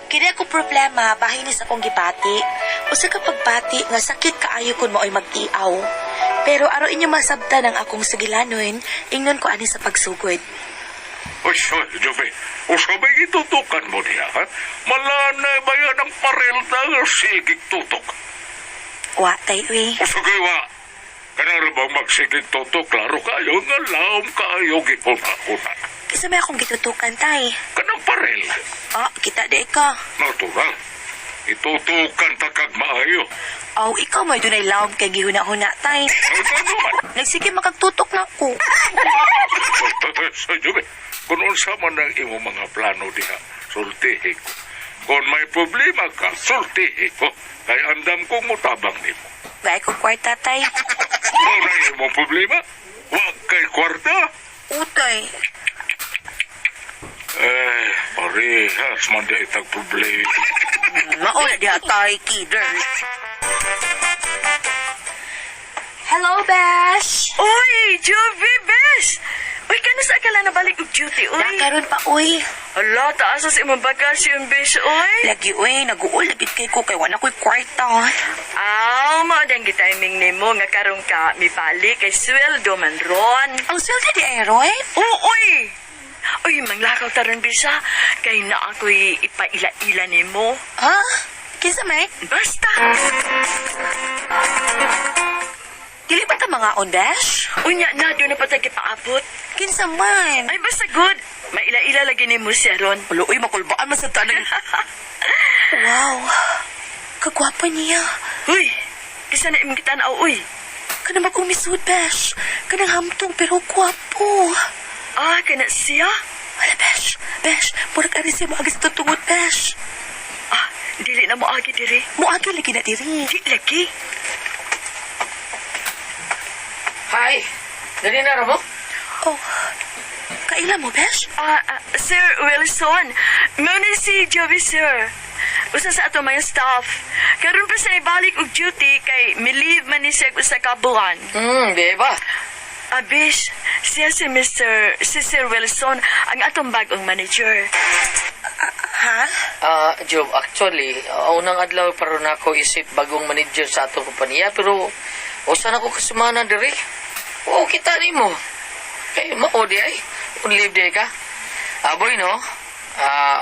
Kini ako problema bahin ni sa akong gibati. Usa ka pagbati nga sakit kaayo kun maoy mag-iaw. Pero aron inyo masabtan ang akong sugilanon, ingnon ko ani sa pagsugod. Uy, uy, Jove, usabay gitutukan mo niya, ha? Malanay ba yan ang parelta nga sigig tutok? Wa tay uy. Usagay wa. Kanara bang magsigig tutok, klaro kayo nga laom kaayo gipuna-una. Kinsa may akong gitutukan, tay? Kanang parel, Ah, kita di ka. Natural. Itutukan ta kag maayo. Aw, ikaw may dunay laom kay gihuna-huna, tay. Ano naman? Nagsige makagtutok na ko. Sa Jove, kung unsa man ang imong mga plano diha, sultihi ko. Kung may problema ka, sultihi ko. Kay andam kong mutabang nimo. Gay ko kwarta, tay. Ano na imong problema? Wag kay kwarta. Utay. Eh, parehas man di itag problema. Mao na diha, tay, kider. Hello, Bash! Uy, Jovi, bes! Uy, kano sa akala nabalik og duty, uy? Nakaroon pa, uy. Ala, taas sa imong bakasyon, bes, uy. Lagi, uy. Nag-uul. Lagi kay ko kay wala ko'y kwarta. Aw, mao dang gitiming nimo nga karon ka mibalik kay sweldo man ron. Ang sweldo di ay, Roy. Oo, uy! Uy, manglakaw taron bisa kay na ako'y ipaila-ila nimo. Ha? Kinsa may? Basta. Dili ba ta mga on, Bash? Unya na, doon na patay kipaabot. Kinsa man? Ay, basta good. Maila-ila lagi nimo siya ron. Alo, uy, makulbaan man sa tanang. Wow. Kagwapa niya. Uy, isa na imong kitanaw, uy. Kanang bagong misud, Besh. Kanang hamtong pero gwapo. Ah, kana siya? Wala, Besh. Besh, murag ari siya moagi sa tutungod, Besh. Ah, dili na mo agi diri. Moagi lagi na diri. Di lagi. Hi! Dali na mo? Oh, kaila mo, Besh? Ah, ah, Sir Wilson, muna si Joey, sir. Usa sa ato mga staff. Karon pa sa ibalik og duty kay mi-leave man ni siya og usa ka buwan. Di ba? Abish, siya si Mr. si Sir Wilson, ang atong bagong manager. Ha? Ah, Job, actually, unang adlaw para na ako isip bagong manager sa atong kompanya, pero usa na ko kasemana diri. Oo, kita nimo. Kay mao di ay. On leave day ka. Ah, boy, no? Ah,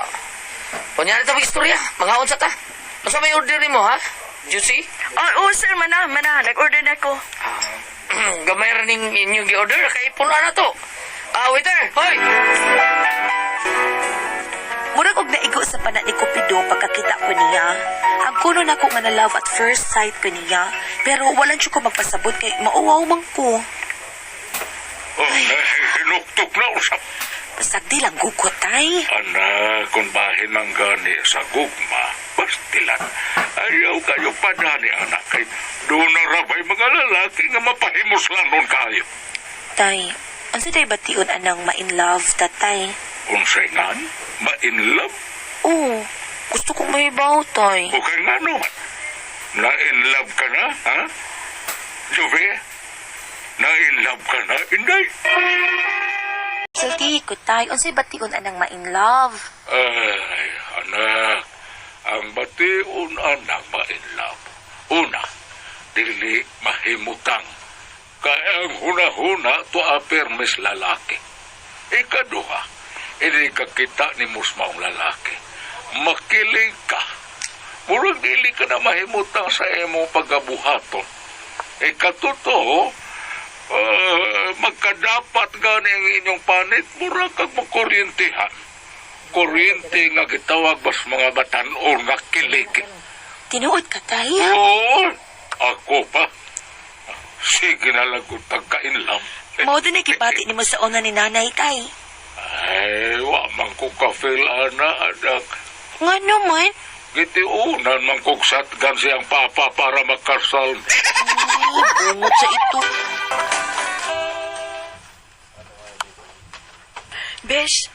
kunyari ta istorya. Mga unsa ta? Unsa may order nimo, ha? Juicy? Ah, oh, sir, mana, mana, nag-order na ko. Ah, gamay ra ning inyong gi-order kay puno na to. Ah, waiter, hoy! Murag og naigo sa pana ni Cupido pagkakita ko niya. Ang kuno nako nga na love at first sight ko niya. Pero walang siya ko magpasabot kay mauwaw man ko. Oh, hinuktok na usap. Pasagdi lang gukot, tay. Anak, kung bahin ang gani sa gugma, pastilan. Ayaw kayo padani, anak. Kay doon na rabay mga lalaki nga mapahimuslanon kayo. Tay, unsa day bation anang ma-in love, tatay? Unsay ngan? Ma-in love? Oo, gusto kong mahibaw, tay. O kay nga naman? Na-in love ka na, ha? Jove? Na-in love ka na, inday? Sulti ko, tay, unsay bation anang ma-in love? Ay, anak, ang bation anak ma-in love. Una, dili mahimutang. Kaya ang huna-huna to permis lalaki. Ikaduha, hindi ka kita ni maong lalaki. Makilig ka. Murag dili ka na mahimutang sa imong pagabuhaton. Ikatotoo, magkadapat gani ang inyong panit, murag kag makuryentihan. Kuryente nga gitawag bas mga batanon nga kilig. Tinuod ka, tay? Oo, ako pa. Sige na lang kung tagkainlam. Mao din gibati nimo sa una ni nanay, tay. Ay, wa man ko ka-feel, ana, anak. Nga naman. Gitiunan man kong satgan siyang papa para makasal. Ay, bungot sa ito. Besh,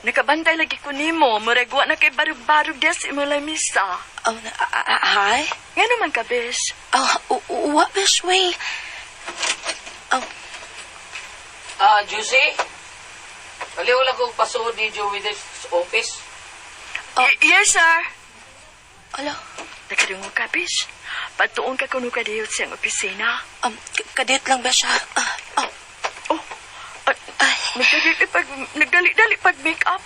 nakabantay lagi ko nimo. Murag wa na kay barug-barug des imong lamisa. Oh, hi? Nga naman ka, Besh. Oh, wa, Besh, way. Oh, Ah, Juicy? Aliw lang kong pasuod ni Joey sa office. Oh. Yes, sir. Ala, Nakadungog ka, bish. Patuon ka kuno kadiyot siyang opisina. Kadiyot lang ba siya? Ah, ah, Oh, ah, ay, nagdali-dali pag make-up.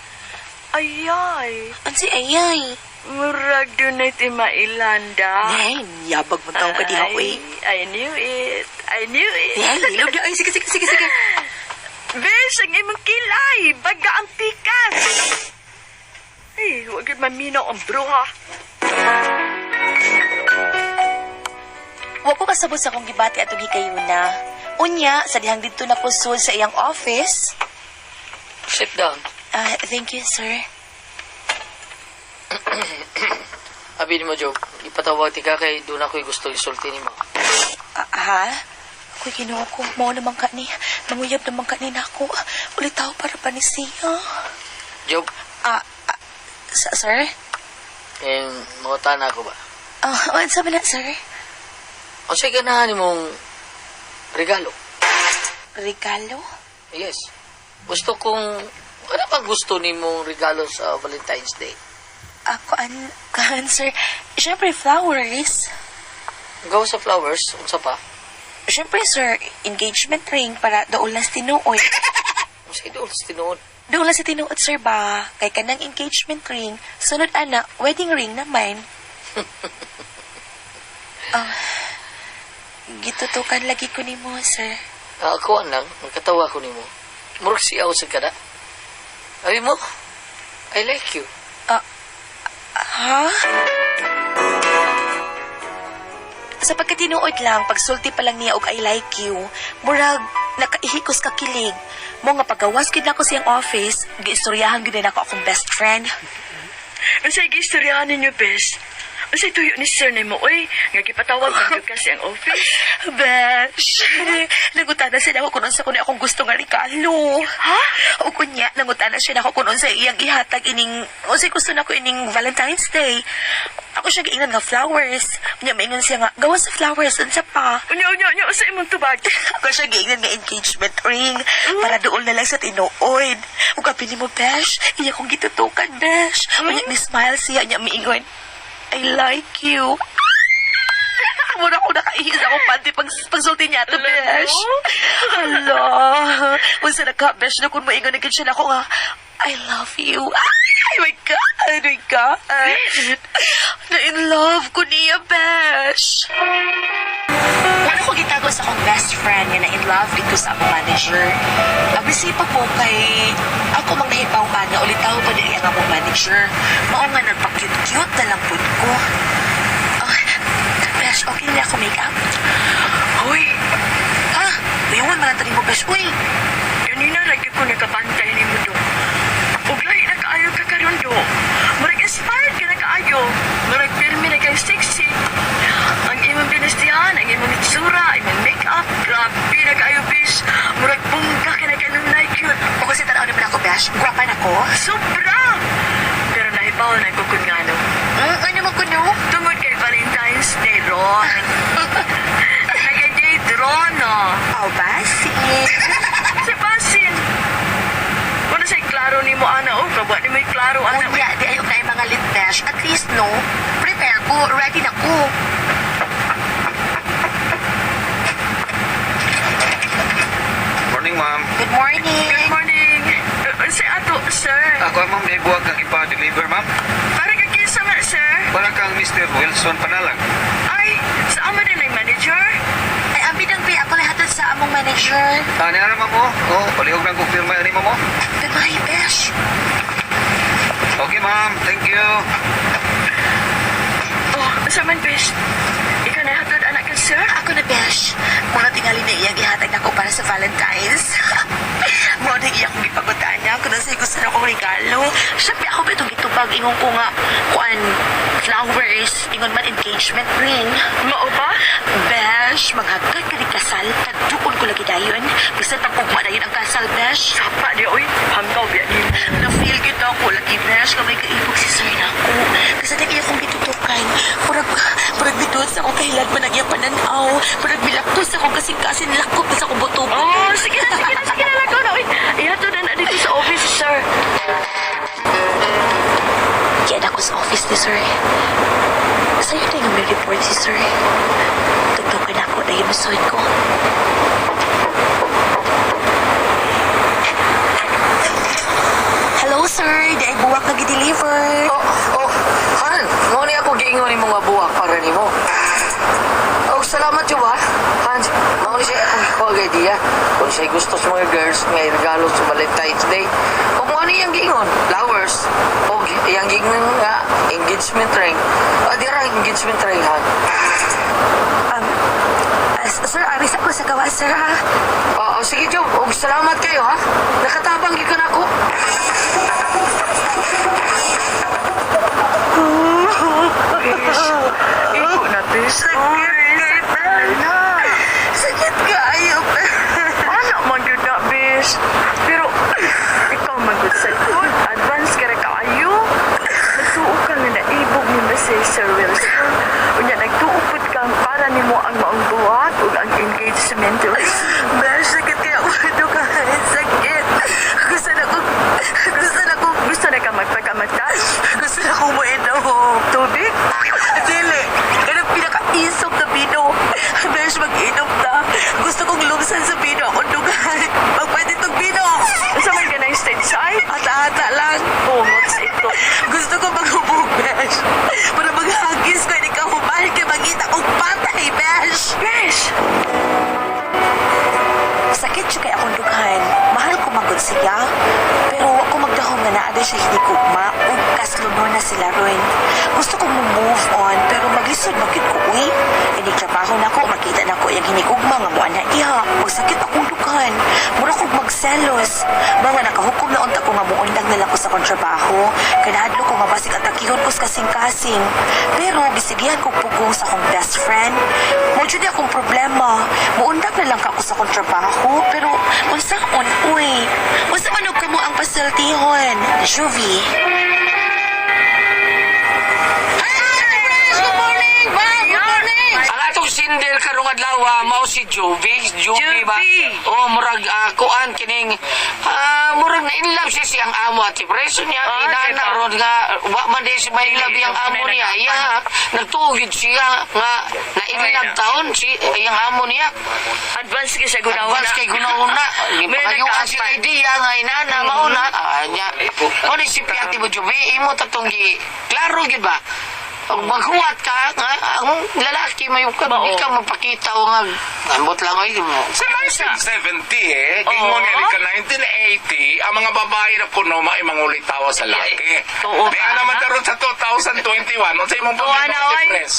Ayay, ansi ayay. Murag dunay timailanda. Nay, yabag mo taong kadiha, uy. I knew it. I knew it. Ay, hilog na. Ay, sige, sige, sige, sige. Bish, ang imong kilay. Baga ang pikas. Ay, huwag yun maminaw ang bruha. Wa ko kasabot sa akong gibati atong hikayuna. Unya, sa dihang didto na ko sud sa iyang office. Sit down. Ah, thank you, sir. Abi nimo, Job. Ipatawag ti ka kay doon ako'y gusto isulti nimo. Ah, ha? Ako'y Ginoo ko. Mao naman ka ni. Manguyab naman ka ni nako. Ulitaw para pa ni siya. Job, Ah, ah, sir? eh, mangutana ako ba? Ah, oh, sabi na, sir? Unsay ganahan nimong regalo? Regalo? Yes. Gusto kong ano bang gusto nimong regalo sa Valentine's Day? Ako, an, kan, sir. Siyempre, flowers. Gawa sa flowers, unsa pa? Siyempre, sir, engagement ring para dool na sa tinuod. Unsay dool sa tinuod? Dool na sa tinuod, sir ba? Kay kanang engagement ring, sunod ana, wedding ring naman. Ah, gitutukan lagi ko nimo, sir. Ah, ako lang, nakatawa ko nimo. Murag siyaw sa kada. Abi mo, I like you. Ha? Sa pagkatinuod lang, pagsulti pa lang niya og I like you, murag nakaihikos ka kilig. Mo nga pagawas gid nako siyang office, giistoryahan gid nako akong best friend. Unsay giistoryahan ninyo, Bes? Unsay tuyo ni sir nimo, oy? Nga gipatawag man gyud kasi ang office. Besh, nangutana siya nako kung unsa kuno akong gusto nga regalo. Ha? O kunya, nangutana siya nako kung unsa iyang ihatag ining unsay gusto nako ining Valentine's Day. Ako siya giingnan nga flowers. Unya maingon siya nga gawas sa flowers unsa pa. Unya, unya, unya, unsay imong tubag? Ako siya giingnan nga engagement ring para dool na lang sa tinuod. Ug abi nimo, Besh, iya kong gitutukan, Besh. Unya ni smile siya, unya miingon, I like you. Mura ko nakaihis ako panty pag pagsulti niya to, Besh. Hala. Unsa na ka, Besh, na kung maingon na gid siya nako nga, I love you. Ay, my God. Oh my God. Na in love ko niya, Besh. Wala ko gitago sa akong best friend nga na in love dito sa akong manager. Abisi pa ko kay ako mang nahibaw-an nga ulitaw pa dili ang among manager. Mao nga nagpa-cute-cute na lang pud ko. Ah, Besh, okay na ako make-up? Hoy, Ha? Uyawan man ang mo, Besh. Uy, ganina lagi ko nakabantay nimo do. Ug lahi na kaayo ka karon do. Murag inspired ka na kaayo. Murag pirmi na kay sexy. Ang imong binistihan, ang imong itsura, imong make-up, grabe na kaayo, bish. Murag bongga ka na kanunay cute. o kasi tanaw naman ako, Besh. Gwapa na ko. Sobra! Pero nahibaw na ko kung ngano. Ano man ko, no? Tungod kay Valentine's Day ron. Nagay-date ron, no? Oh, basin. Sa basin. Wala sa'y klaro ni mo, ana. Oh, kabuha ni mo'y klaro, ana. Unya, di ayok na yung mga lit, Besh. At least, no? Prepare ko. Ready na ko. Morning, ma'am. Good morning. Good morning. Sa ato, sir. Ako, ma'am, may buwag kang ipa-deliver, ma'am. Para ka kinsa man, sir. Para kang Mr. Wilson Panalang. Ay, sa amo din ang manager. Ay, ambi nang bi. Ako lahat sa among manager. Ah, niara, ma'am, oh. Oh, palihog lang kong pirma ni ma'am, oh. Goodbye, Besh. Okay, ma'am. Thank you. Oh, sa man, besh. Ikaw na hatod, anak ka, sir. Ako na, Besh. Muna tingali na iyang ihatag nako para sa Valentine's. Muna na iya kong gipagutaan niya. Kung nasa gusto na akong regalo. Siyempre, ako ba itong gitubag? Ingon ko nga, kuan, flowers, ingon man engagement ring. Mao ba? Besh, maghagkat ka ni kasal. Tagduon ko lagi dayon. Bisan pang ugma dayon ang kasal, Besh. Sapa di, oy. Hanggaw, biya ni. Na-feel kita ako lagi, Besh, nga may kaibog si sir na ako. Kasi nag iya kong gitutukan. Murag, murag bituot sa akong kahilan man ang iyang pananaw. Murag milaktos akong kasing-kasin, lakop na sa akong buto. Oh, sige na, sige na, sige na lang. Na, oy. Ihatod na na dito sa office, sir. Yan Balikan ako sa office ni sir. Sa'yo na yung may report si sir. Tugtukan ako na yung musuhin ko. Hello, sir. Di ay buwak na gi-deliver. Oh, Han, mao ni ako giingon nimo nga buwak para nimo. Oh, salamat jud ba? Hans, mao ni siya akong gikuha og idea. Kung siya gusto sa mga girls nga regalo sa Valentine's Day. O mao ni iyang giingon, flowers. O iyang giingon nga engagement ring. Ah, di ra engagement ring, Han. Sir, aris ako sa gawa, sir, ha? Oh, sige, Job. Og salamat kayo, ha? Nakatabang gyud ka nako. Bish, igo na, bish. Sakit na. Sakit kaayo. Ano man yun na, bish? Pero, ikaw man gud sa good. Advance ka ra kaayo. Nagtuo ka nga naibog ni ba si Sir Wilson. Unya, nagtuo pud kang para nimo ang maong buhat ug ang engagement ring. Besh, sakit kaya ako ito kahit sakit. Gusto na ko, gusto na ko, Gusto na ka magpakamatay? gusto na ko mainom. Tubig? Dili, kanang pinakaisok na bino. Besh, mag-inom ta. Gusto kong lumsan sa bino akong dugan. Pag pwede tong bino. Unsa man ka ng stage ay? Ata-ata lang. Bungots ito. Gusto ko maghubog, Besh. Para maghagis ko, hindi ka humal kay magita kong patay, Besh. Bish! Sakit siya kay akong dughan. Mahal ko magod siya. Pero wa ko magdahom nga naa siya hinigugma ug kaslunon na sila ron. Gusto ko mo move on pero maglisod magid ko uy. Inig trabaho nako makita nako yang hinigugma nga mo ana diha. Ug sakit akong dughan. Mura kog magselos. Mga nakahukom na unta ko nga muundang na lang ko sa akong trabaho. Kay nahadlok ko nga basig atakihon ko sa kasing-kasing. Pero gisigihan kog pugong sa akong best friend. Mo jud akong problema. Muundang na lang ka ako sa akong trabaho pero unsaon uy. Unsa man og kamo ang pasultihon? Juvie. Good morning, ma'am! Good morning! Ang atong sindel karong adlaw mao si Juvie. Juvie ba? Juvie. Oh, murag kuan kining murag na in love siya siyang amo at preso niya Ah, inana diba? ron nga wa man di siya may love iyang amo niya. Iya, nagtuo gyud siya nga na in love taon si iyang amo niya. Advance ka sa gunaw Advance kay gunauna. May Gipakayuan si nagka-advance. idea nga inana mauna. Ah, nya. Mo ni si Piati mo Juvie, imo tatong gi klaro gyud ba? Pag maghuwat ka, nga, ang lalaki may ka, Mao. di ka mapakita o nga, ambot lang oy. Sa 1970 eh, gingon nga ni ka 1980, ang mga babae na kuno maimangulitawa sa laki. Oo, May ka, naman ha? karon sa 2021, unsa imong Tuwa na, problema oy. Pres?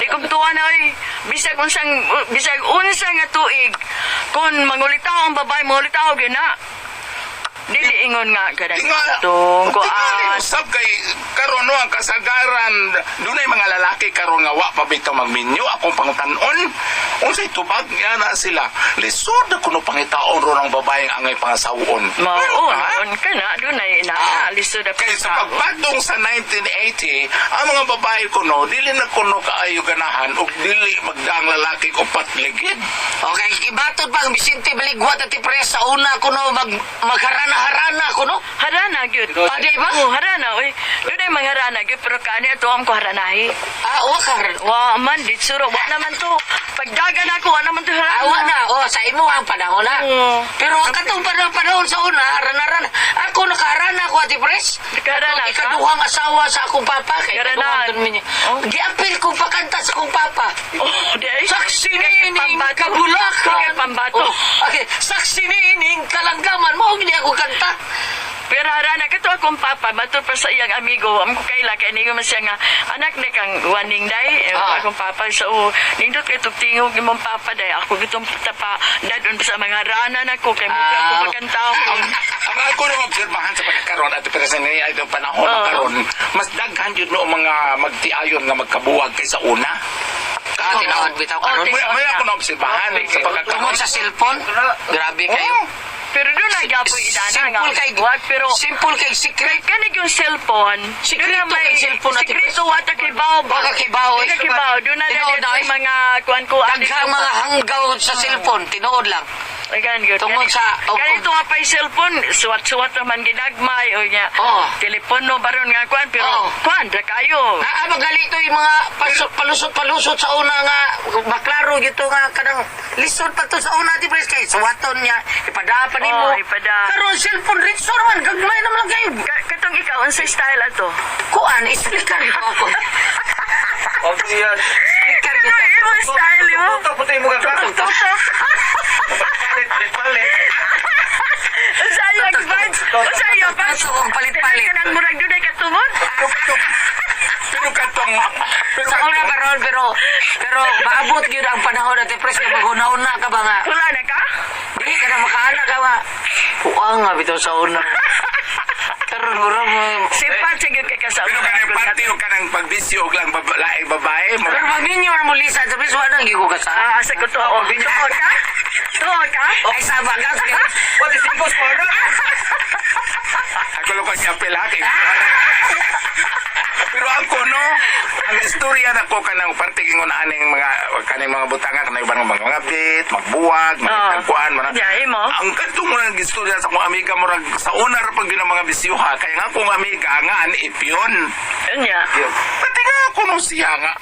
Di kong tuwa na oy. Bisag unsang bisag unsa nga tuig kun mangulitaw ang babae mangulitaw gyud na. Dili ingon nga kada Tinga, tong tingali kuan. usab kay karon no ang kasagaran dunay mga lalaki karon nga wa pa bitaw magminyo akong pangutan-on. Unsay tubag nga na sila? Lisod na kuno pangitaon ron ang babaeng angay pangasawon. Mao Ha? on ka na dunay na lisod na Kay sa pagpadong sa 1980, ang mga babae kuno dili na kuno kaayo ganahan ug dili magdaang lalaki og patligid. Okay, ibatod pa ang Vicente Baligwat at Pres sa una kuno mag magharana-harana kuno. Harana gyud. Ah, di ba? Oh, harana oy. Dunay mangharana gyud pero kani ato am ko haranahi. Ah, wa ka har- Wa man ditsuro wa naman to. Pagdagan ako wa naman to harana. Ah, wa na. Oh, sa imo ang panahon na. Oo. Pero ang katong panahon sa una, harana-harana. Ako nakaharana ako, Ate Pres. Nakaharana Ako, ka? Ikaduhang asawa sa akong papa. Kay Harana. ikaduhang dun niya. Oh. Giapil ko pakanta sa akong papa. Oh, di ay. Saksi niining Pambato. kabulakan. Kay pambato. Oh, okay. Saksi niining kalanggaman. Mao gini ako kanta. Pero harana kato akong papa matud pa sa iyang amigo am ko kaila kay ningon man siya nga anak ni kang waning day eh, akong papa so oh, nindot kay tugtingog imong papa day ako gitong tapa dadon sa mga rana nako kay mo ako pagkantahon. Ang ako nang obserbahan sa pagkakaroon at present ni ay itong panahon na Oo. karon, mas daghan yun no ang mga magtiayon nga magkabuwag kaysa una. Ah, tinuod bitaw karon. Oh, May, may ako na obserbahan sa pagkakaroon. Tungod sa cellphone. Grabe kayo. Oo. Pero doon na gapoy idana nga. Simple kay Wag, pero simple kay secret. kay kanig yung cellphone. Sikreto doon na may kay cellphone, Ate Sikreto wata kay bao ba? Baka kay bao, eh. Baka kay bao. Doon na Tinuod dito na, eh. yung mga kuan-kuan. Daghang mga hanggaw sa cellphone, tinuod lang. Agan gyud. Tungod sa- Ganito nga pa'y cellphone, suwat-suwat naman ginagmay o niya. Oo. Telepono baron nga kuan pero Oo. kuan ra kayo. Ah, magali to yung mga palusot-palusot sa una nga, maklaro gito nga kanang lisod pa to sa una di pres kay suwaton niya, ipada pa nimo. Oo, ipada. Karon cellphone ritsor man gagmay naman lang kayo. Katong ikaw unsay style ato? Kuan speaker ko ako. Okay, yan. Speaker Pero gito. imong style mo. Tutok, puti mo ka. Tutok. Palit, palit. Unsa iyang vibes? Unsa iyang vibes? Tutok ang palit-palit. Kanang murag dunay katungod. Pero katong pero Sa una karon pero pero maabot gyud ang panahon at pres nga maghuna-una ka ba nga. Wala na ka? Di ka na makaana ka nga. Puang nga bitaw sa una. Karon mura mo. Sipat sa gyud kay ka sa pero kanang party o kanang pagbisyo og lang laing babae mo. Pero maminyo mo Lisa, sabi sa nang gigo ka sa. Ah, asa ko to. Tuo ka? Tuo ka? Ay sama ka. What is it, boss? Partner? Ako lang kanya pelake. Pero ako no, ang istorya nako kanang parte ingon aning mga kaning mga butanga kanang ibang mga mga bit, magbuwag, mga Oo. tagkuan, mga Yeah, imo. Ang kadtong mo nang istorya sa akong amiga murag sa una ra pag ang mga bisyuha kaya nga akong amiga nga an ipyon. Unya. Pati nga ako nung siya nga.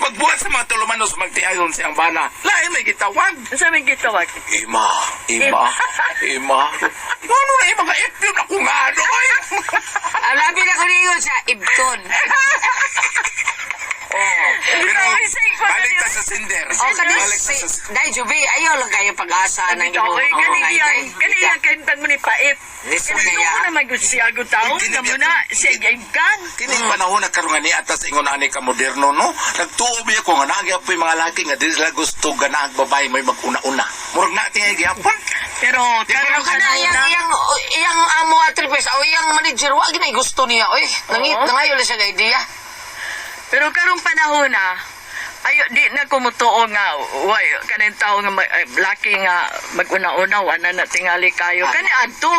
Magbuhat sa mga tulumanos magtiayon siyang bana. Lain may gitawag. Unsa may gitawag? Ima, ima, ima. Ano na yung mga ipyon ako nga ano ay. Ang labi na ko ningon sa Ibton. Pero Ay, say ko na balik ta yun. sa sinder. O kani Balik ta si sa Dai Jubi, ayaw lang kayo pag-asa ng Ikaw, imong oy, kani mga iyang, day. kani iyang kantang mo ni Paip. Lisod Kani kaya. ko na magud siya gud taon Kini nga muna siya gaibgan. Kini panahon na karon nga ni atas ingon ani ka moderno no. Nagtuo biya ko nga naa gyapon mga laki nga dili sila gusto ganaag babae may maguna-una. Murag na tingay gyapon. Pero Pero karon kana iyang iyang iyang amo atripes o iyang manager wa ginay gusto niya oy. Nangit Oo. nangayo lang siya ng idea. Pero karong panahon na ayo di na kumutuo nga way kaning tao nga ay, laki nga maguna-una wa na na tingali kayo Ah. kani adto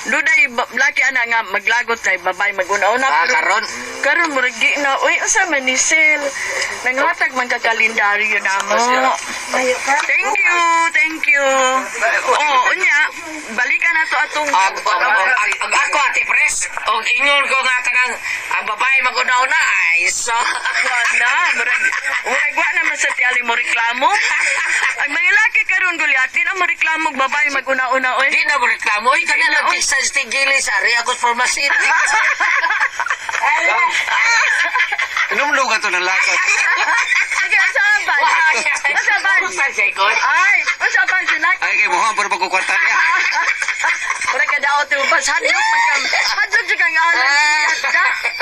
dunay laki ana nga maglagot na babay maguna-una Ah, pero karon. karon murag di na uy unsa man ni Sel nanghatag man ka kalendaryo namo. Thank you, thank you. Oh, unya balikan nato atong Ag, ag, ag, ag, ako ate pres, og ingon ko nga kanang ang babae maguna-una ay so. Wala, murag murag wa naman sa tiyali mo reklamo. Ang mga laki karon gulyat, di na mo reklamo og babae maguna-una oy. Di na mo reklamo oy kana lang Texas tigili sa Ariacos Pharmacy. Inumlog ka to ng lakas. Sige, asa ang ba? Asa ba? Ay, asa ba sila? Ay, kay Muhammad, pero pagkukwarta niya. Murag ka daot mo bas hadlok man ka. Hadlok jud kang alam.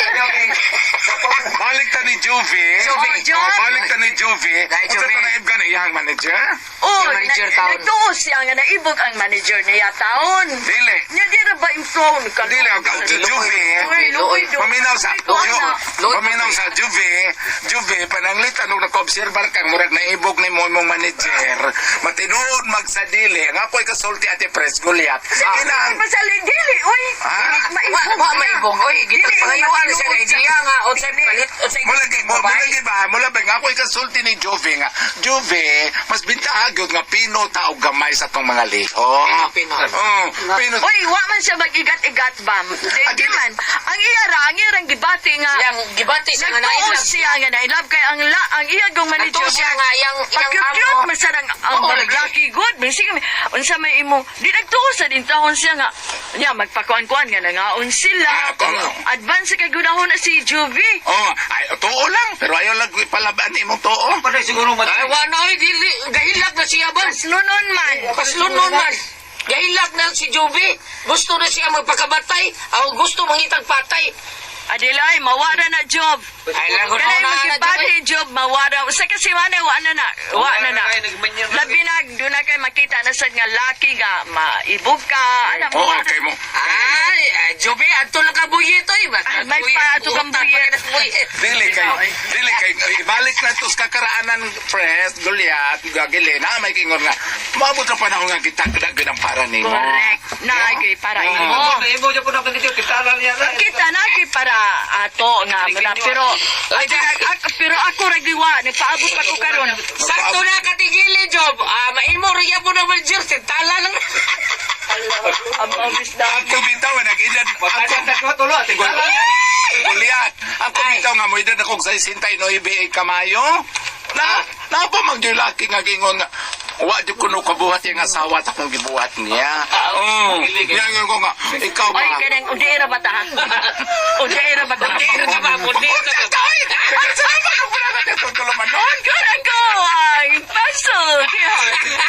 Okay. Balik ta ni Juvie. Juvie. Oh, balik ta ni Juvie. Dai, Unsa Juvie. to na ibgan iyang manager? Oh, Si manager taon. nagtuo siya nga naibog ang manager niya taon. Dili. Nya di ra ba inflow ka? Dili ang Juvie. Uy, luoy do. Paminaw sa Kuan na. Paminaw sa Juve, Juve pananglitan og naka-obserbar kang murag naibog ni mo imong manager. Matinuod magsadili. Ang ako'y kasulti ate Pres Goliath. Kinang Pasali dili oy. Ha? Wa wa maibog oy gitag pangayuan siya ng idea nga unsay palit unsay Mula gi mo babae. mula gi ba mula ba nga ako'y kasulti ni Juve nga Juve mas bintahag gyud nga pino ta og gamay sa tong mga liho. Pino, pino. Oh, pino. Uy, wa man siya mag-igat-igat ba? Di, di man. Ang iya ra, ang iya rang gibati nga. Yang gibati siya nga Nagtuo nailab. siya nga na-love kay ang la, ang iya gong manager. Nagtuo siya nga yang yang Pag-cute amo. man sa ang Oo, lagi. lucky good. Bisig unsa may imo. Di nagtuo sa din taon siya nga. Nya magpakuan-kuan nga nangaon sila. Ah, tama. Advance kay gunahon na si Juvie. Oh, ay tuo lang pero ayaw lang ipalaban imong tuo. Patay siguro mat. Ay wa na oy dili gahilak na siya ba? Paslunon man. Paslunon man. Gahilak na si Juby. Gusto na siya magpakabatay. Aw gusto mangitag patay. Adilay, mawara na job. Ay lagot Kanay na na magibati job, mawara. Sa kasi wala, wa na na. Wa na na. Ay, nagmanyan na. Labi na, doon na kay makita na sad nga laki nga, maibog ka. Alam mo, Oo, kay mo. Ay, Juby, adto lang ka buyit oy. Ay, may pa, ato kang buyit. Dili kay ibalik na to sa kakaraanan Pres Goliath gagili na may kingon nga maabot na panahon nga gitakda gyud ang para nimo. Correct. Na, kay para imo. Imo dyan po na manager, kitala niya na. Kita na kay para ato nga muna pero Ay, pero ako ra giwa nagpaabot pa ko karon. Sakto na katigili, Job. Ah, maimo rin po na manager. Tala lang. Ang obvious na. Ako bitaw nag-edad ako Tulo, tingol. Goliat. Ako bitaw nga mo edad akong 69 ay kamayo. Na na pa magyulaki nga gingon nga wa di kuno kabuhat yung asawa at akong gibuhat niya. Yan ko nga ikaw ba? Ay kanang undi ra ba ta? Undi ra ba ta? Undi ra ba? Undi ra ba?